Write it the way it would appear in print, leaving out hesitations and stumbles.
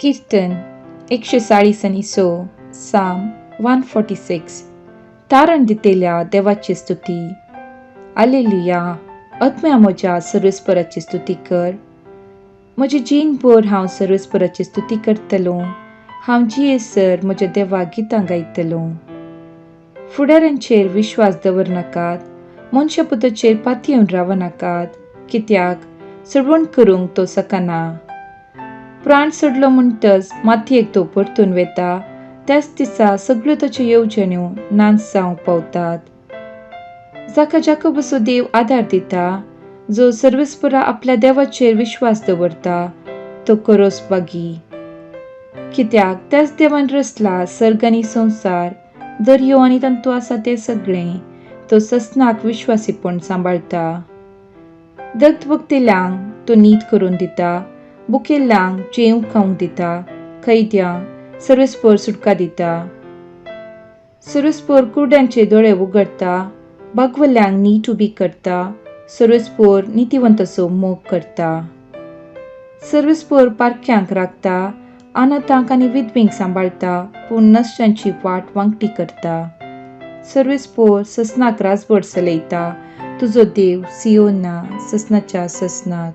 किर्तन 140 आनी स, साम 146. तारण दितेल्या देवाची स्तुती. आलेलुया. आत्म्या म्हज्या, सर्वेस्पराची स्तुती कर. म्हजी जीणभर हांव सर्वेस्पराची स्तुती करतलो. हांव जियेसर म्हज्या देवाक गितां गायतलो. फुडाऱ्यांचेर विश्वास दवरनाकात, मनशापुताचेर पातयेवन रावनाकात, कित्याक सोडवण करूंक तो शकना. प्राण सोडलो म्हणटच मातयेक तो परतून वेता. त्याच दिसा सगळ्यो ताच्यो येवजण्यो नाच जावंक पावतात. जाका जाकोबाचो देव आदार दिता, जो सर्वेस्परा आपल्या देवाचेर विश्वास दवरता, तो करोस बागी, कित्याक त्याच देवान रचला सर्ग आनी संवसार, दर्यो आनी तांतू आसा तें सगळें. तो ससनाक विश्वासीपण सांबाळटा. दगदगतेल्यांक तो नीत करून दिता, भुकेल्ल्यांक जेवंक खावंक दिता, कैद्यांक सर्वेस्पर सुटका दिता. सर्वेस्पर कुरड्यांचे दोळे उगडटा, बागवल्ल्यांक नीट उबी करता. सर्वेस्पर नितीवंताचो मोग करता. सर्वेस्पर पारख्यांक राखता, अनाथांक आनी विधवींक सांबाळटा, पूण नश्टांची वाट वांकटी करता. सर्वेस्पर ससनाक राजवट चलयता, तुजो देव सियोना, ससनाच्या ससनाक.